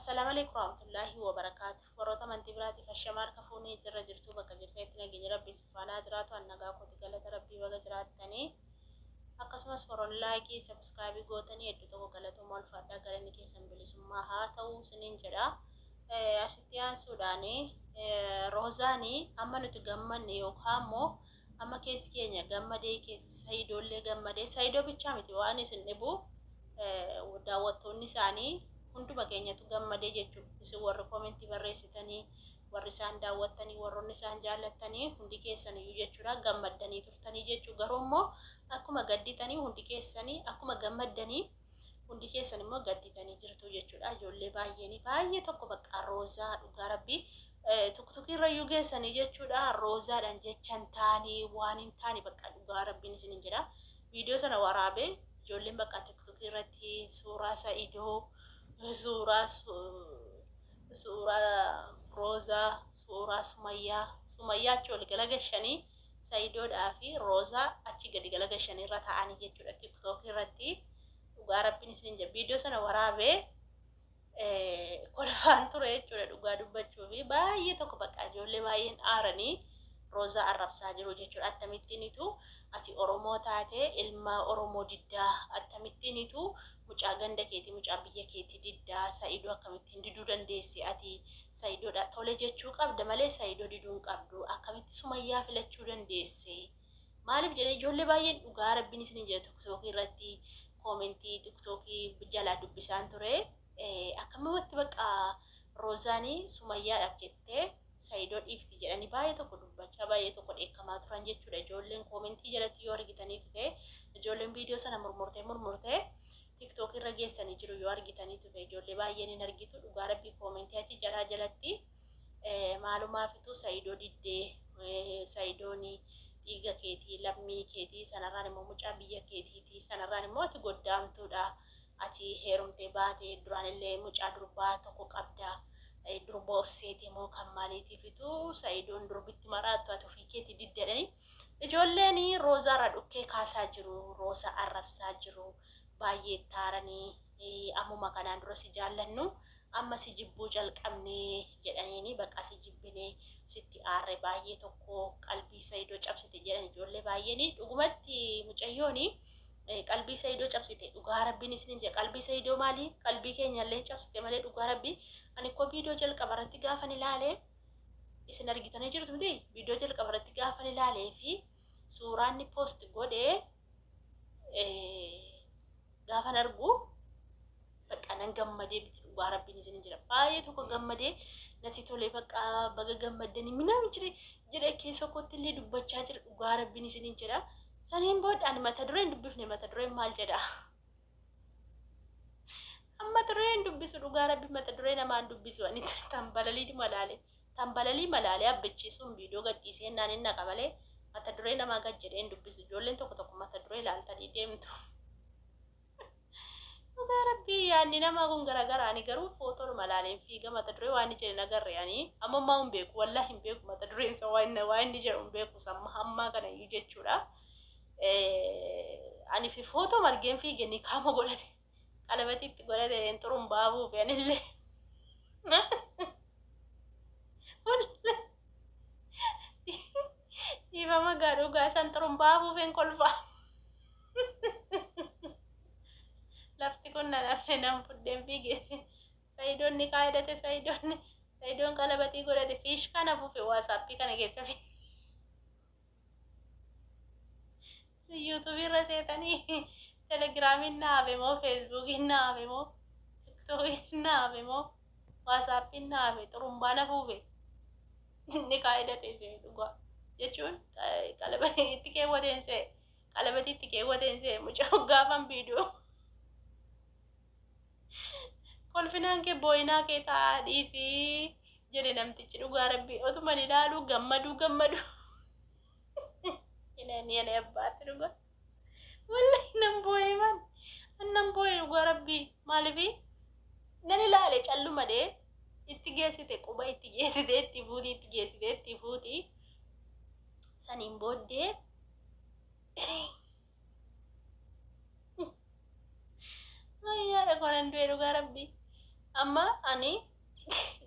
Assalamualaikum warahmatullahi wabarakatuh. Warroota amantii biraatiif ashamaa harka fuunee jirra jirtuu bakka jirtanitti nageenya rabbii sifaanaa jiraatu an nagaa kooti galata rabbii baga jiraattanii. Akkasumas warroonni like subscribe gootanii hedduu tokko galatoomaa ulfaadhaa galanni keessan bilisummaa haa ta'u isiniin jedha. Asitti aansuudhaan Roozaan amma nuti gammanne yookaan immoo amma keessi keenya gammadee keessi Sayidoollee gammadee Sayidoo bichaa miti waan isin dhibu daawwattoonni isaanii hunduma keenyatu gammadee jechuudha. Isin warri koomentii barreessitanii warri isaan daawwattanii warroonni isaan jaallattanii hundi keessaniyyuu jechuudha gammaddanii turtanii jechuu garuu immoo akkuma gadditanii hundi keessanii akkuma gammaddanii hundi keessan immoo gadditanii jirtu jechuudha. Ijoollee baay'een baay'ee tokko bakka Roozaa dhugaa rabbii tuktukii irrayyuu geessanii jechuudha. Roozaadhaan jecha hin taane waan hin taane bakka dhugaa rabbiin isinin jedha. Viidiyoo sana waraabee ijoolleen bakka tiktukii irratti suuraa Sa'idoo suuraa suuraa Roozaa suuraa Sumayyaa Sumayyaa achi ol galagashanii Sa'idoodhaa fi Roozaa achi gadi galagashanii irra taa'anii jechuudha tiktookii irratti dhugaa rabbiin isinin jedha. Viidiyoo sana waraabee kolfaan ture jechuudha dhugaa dubbachuu fi baay'ee tokko bakka ijoollee baay'een aaranii Roozaa arrabsaa jiru jechuudha. Akkamittiinitu ati Oromoo taate ilma Oromoo diddaa akkamittiinitu mucaa ganda keetii mucaa biyya keetii diddaa Sa'idoo akkamittiin diduu dandeesse ati Sa'idoodha tole jechuu qabda malee Sa'idoo diduu hin qabdu akkamitti Sumayyaa filachuu dandeesse maaliif jedhee ijoollee baay'een dhugaa rabbiin isin jedha tiktookii irratti koomentii tiktookii jalaa dubbisaan ture akkamumatti bakka Roozaanii Sumayyaadhaaf jettee Sa'idoo dhiifti jedhanii baay'ee tokko dubbachaa baay'ee tokko dheekkamaa turan jechuudha. Ijoolleen koomentii jalatti yoo argitaniitu ta'e ijoolleen viidiyoo sana murmurtee murmurtee tiktook irra geessanii jiru yoo argitaniitu ta'e ijoollee baay'een hin argitu dhugaa rabbii koomentii achi jalaa jalatti maalumaafitu Sa'idoo diddee Sa'idoon dhiiga keetii lammii keetii sanarraan immoo mucaa biyya keetiiti sanarraan immoo ati goddaamtuudha ati heerumtee baate duraanillee mucaa durbaa tokko qabda durba of seete moo kan maaliitiifitu Sa'idoon durbitti maraattu ati ofii keetii diddedhani ijoolleen Roozaarra dhukkee kaasaa jiru Rooza arrabsaa jiru baay'ee taaranii ammuma kanaan dura si jaallannu amma si jibbuu jalqabne jedhaniini bakka si jibbine sitti aarre baay'ee tokko qalbii Sa'idoo cabsite jedhan ijoollee baay'een dhugumatti mucayyooni qalbii Sa'idoo cabsite dhugaa rabbiin isin jedha qalbii Sa'idoo maali qalbii keenya illee cabsite malee dhugaa rabbii ani koo viidiyoo jalqaba irratti gaafan ilaale isin argitanii jirtu miti viidiyoo jalqaba irratti gaafan ilaalee fi suuraan post godhee gaafan argu bakka nan gammadee miti dhugaa rabbiin isin jira baay'ee tokko gammadee natti tolee bakka baga gammaddanii minaan jire jedhee keessa kootti illee dubbachaa jira dhugaa rabbiin isin jira. Saniin booda ani mata dureen dubbifne mata dureen maal jedha? Amma dureen dubbisu dhugaa rabbi mata duree namaan dubbisu ani tambalalii malaale tambalalii malaalee abbachiisuun viidiyoo gadhiisee naan hin naqa malee mata duree namaa gad jedheen dubbisu ijoolleen tokko tokko mata duree ilaaltanii deemtu. Dhugaa rabbii yaadni namaa kun garagara ani garuu footoo malaaleen fiiga mata duree waan inni jedhe nagarre ani amma ammaa hin beeku wallaahi hin beeku mata dureen isa waan inni jedhu hin beeku samma hammaa kana iyyuu jechuudha. Ani fi footoo margeen fiige ni kaama godhate qalabatiitti godhate hin xurumbaa buufe anillee. Dhiifama gaa dhugaa san xurumbaa buufeen kolfa. Lafti kun nan hafe nan fudheen fiige. Sayidoon ni kaayidate Sayidoon Sayidoon qalabatii godhate fiish kana buufe waasaappii kana keessa fi. Yuutuubii irra seetanii telegiraamiin na hafe moo feesbuukiin na hafe moo tiktookiin na hafe moo waasaappiin na hafe xurumbaa na fuufe ni kaayidate see dhugaa jechuun qalabatii itti keewwateen see qalabatii itti keewwateen see mucaa gaafan viidiyoo kolfinaan kee boo'inaa kee taa'aa dhiisii jedhe namtichi dhugaa rabbii otuman ilaaluu gammaduu gammaduu Inani ani abbaatti dhugaa. Wallahi nan boo'e man. Nan boo'e dhugaa rabbii. Maaliifi nan ilaale calluma dee itti geessite quba itti geessite itti fuuti itti geessite itti fuuti. Saniin booddee Ayyaadha koo nan du'e dhugaa rabbii. Amma ani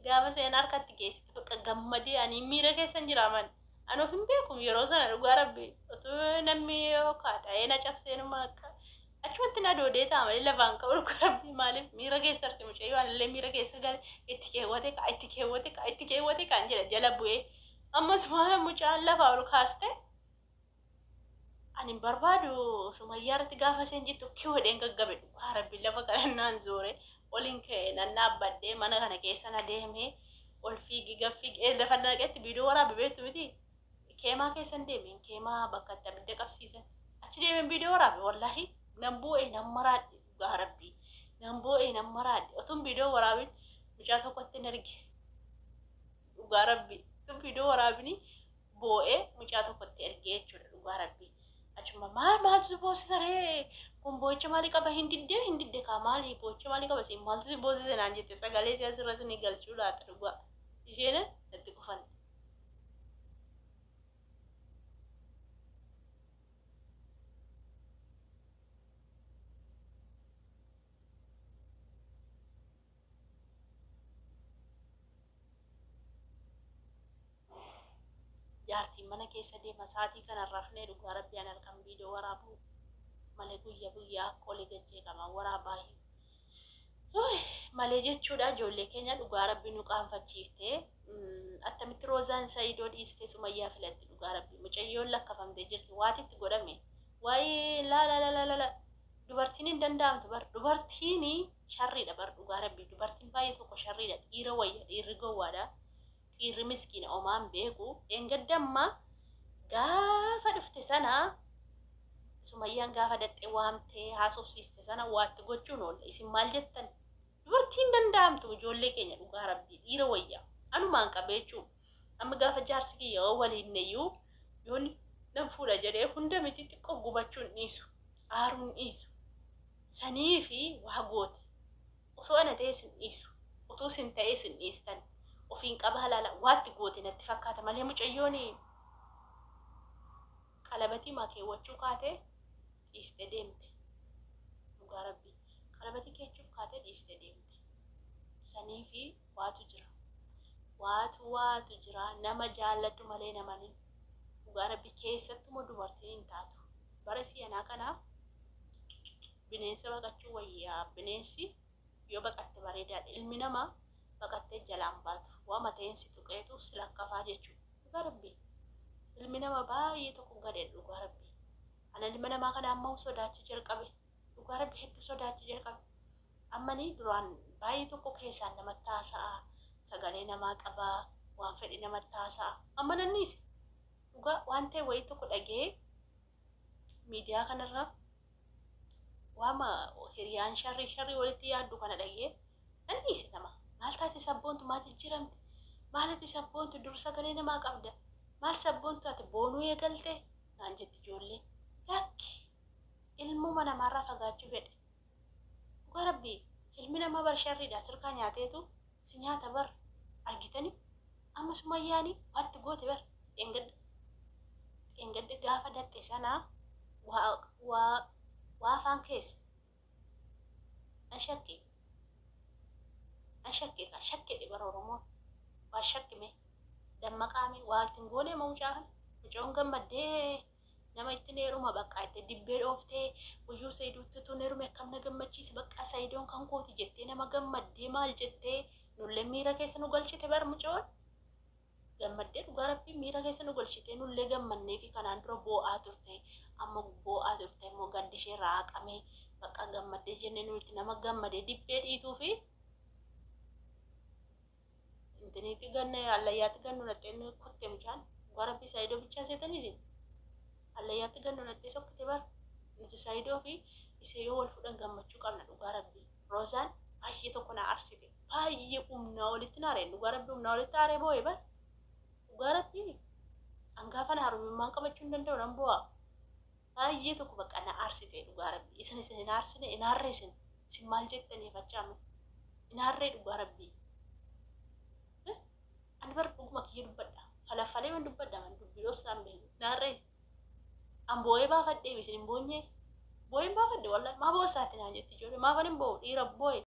gaafa seen harkatti geessite bakka gammadee ani miira keessan jira man. Ani of hin beeku yeroo sana, dhugaa rabbi, utuu namni yookaan dha'ee na cabseenuma akka achumatti na doodee ta'a malee lafaan qabu, dhugaa rabbi. Maaliif miira keessa arti mucayyoo, anillee miira keessa gale, itti keewwate ka itti keewwate ka itti keewwate kan jedha jala bu'ee ammas maal mucaan lafaa ol kaaste. Ani hin barbaadu Sumayyaa irratti gaafa isheen jettu kiwwadheen gaggabe, dhugaa rabbi. Lafa kana naan zoore, oliin ka'e, nan dhaabbadhee mana kana keessa na deemee ol fiigi gad fiigi. Lafa naqetti viidiyoo waraabe beektu miti, keemaa keessan deemeen, keemaa bakka itti abidda qabsiisan achi deemeen viidiyoo waraabe. Wallaahi nan boo'e, nan maraadhe, dhugaa rabbi, nan boo'e, nan maraadhe. Otuun viidiyoo waraabin mucaa tokkotti hin erge, dhugaa rabbi. Otuun viidiyoo waraabini boo'ee mucaa tokkotti ergee jechuudha, dhugaa rabbi. Achuma maal maaltu si boosisa ree? Kun boo'icha maalii qaba? Hin diddee, hin didde kaa, maali boo'icha maalii qaba? Siin maaltu si boosise naan jette. Sagalee si asirra isinii galchuu laata? Dhugaa isheen natti kufalte. Jaartiin mana keessa deema sa'aatii kana rafnee, dhugaa rabbi. An halkan viidiyoo waraabuu malee guyya guyyaa akka olii gajjeeqama waraabaa malee jechuudha. Ijoollee keenya, dhugaa rabbi, nu qaanfachiiftee. Attamitti Roozaan Saidoo dhiistee Sumayyaa filatti? Dhugaa rabbi, mucayyoon lakkafamtee jirti, waatitti godhame waa'ee laa la la la la. Dubartiin hin danda'amtu bar, dubartiin sharriidha bar, dhugaa rabbi. Dubartiin baay'ee tokko sharriidha. Dhiira wayya, dhiirri gowwaadha, dhiirri miskiina omaan beeku. Dheengadda gaafa dhufte sana Sumayyaan gaafa daxxee waamtee haasofsiiste sana waatti gochuun oolla. Isin maal jettan? Dubartiin danda'amtu, ijoollee keenya, dhugaa rabbii, dhiira wayya. Anumaan qabee jechuun amma gaafa jaarsi kiyya yoo waliin iyyuu yoon nan fuudha jedhee hunda miti, xiqqoo gubachuun dhiisu, aaruun dhiisu. Sanii fi waa goote osoo ana ta'ee sin dhiisu, utuu sin ta'ee sin dhiistan. Ofiin qabaa laala, waatti goote natti fakkaata malee mucayyoon qalabatii maa keewwachuu kaatee dhiiste deemte? Dhugaa rabbi, qalabatii keechuuf kaatee dhiiste deemte. Sanii fi waatu jira, waatu waatu jira. Nama jaalladhu malee namani, dhugaa rabbi, keessattumoo dubartiin hin taatu. Bara si'anaa kana bineensa baqachuu wayyaa. Bineensi yoo baqatte bareedaadha. Ilmi namaa baqattee jalaan baatu, waama ta'een si tuqeetu si lakkafaa jechuudha. Dhugaa rabbi, ilmi nama baay'ee tokko gadheedha, dhugaa rabbi. Ana ilma namaa kana amma sodaachuu jalqabe, dhugaa rabbi, hedduu sodaachuu jalqabe. Ammani duraan baay'ee tokko keessaan namatti haasa'a, sagalee namaa qabaa, waan fedhe namatti haasa'a. Amma nanniise, dhugaa. Waan ta'e wayii tokko dhagee miidiyaa kanarra, waama hiriyaan sharrii sharrii walitti yaaddu kana dhagee nanniise nama. Maal taate sabboontu? Maal jijjiiramte? Maalati sabboontu? Dur sagalee namaa qabda. Maal sabboontu ati boonuu eegalte naan jetti ijoolleen. Lakki, ilmuma namaarraa fagaachuu fedhe, dhugaa rabbii. Ilmi namaa bar sharriidha, sirkaa nyaateetu si nyaata bar. Argitani, amma Sumayyaani waatti goote bar. Dheengadda dheengadda gaafa datte sana waa waa waa afaan keessa an shakke, an shakke ka shakke bara Oromoon waa shakkime dammaqaame. Waa ittiin goonee ma mucaa kana, mucoon gammaddee nama ittiin heeruma baqqaa itti dibbee dhooftee, guyyuu Sayiduutti utuun heerume akkam na gammachiisa, baqqaa Sayidoon kan kooti jettee nama gammaddee maal jettee nullee miira keessa nu galchite bar. Mucoon gammaddee, dhugaa rabbii, miira keessa nu galchitee, nullee gammannee fi kanaan dura boo'aa turte, amma boo'aa turte immoo gaddi ishee irraa haqamee bakka gammaddee jennee nuti nama gammadee dibbee dhiituu fi intiniitti ganne allayyaatti gannu naxxee kutte mucaan. Dhugaa rabbii, Saayidoo bichaa seetanii isin allayyaatti gannu naxxee sokkite bar. Nuti Saayidoo fi isee yoo wal fudhan gammachuu qabna, dhugaa rabbii. Roozaan baay'ee tokko na arsite, baay'ee humnaa olitti na aareen, dhugaa rabbii, humnaa olitti aaree boo'e bar, dhugaa rabbii. Hangaafa na aarummaan qabachuu hin danda'u, nan boo'a. Baay'ee tokko bakka na aarsite, dhugaa rabbii. Isin hin aarsine? Hin aarree? Isin maal jettanii fachaame? Hin aarree? Dhugaa rabbii, ani bar dhuguma kiyya dubbadha, falaffalee man dubbadha, man dubbii dhoksaan beeku. Hin aarree? An boo'ee baafadhee, isin hin boonyee? Boo'een baafadhe wallahi. Maa boossaatti naan jetti ijoollee. Maafan hin boo'u? Dhiira boo'e.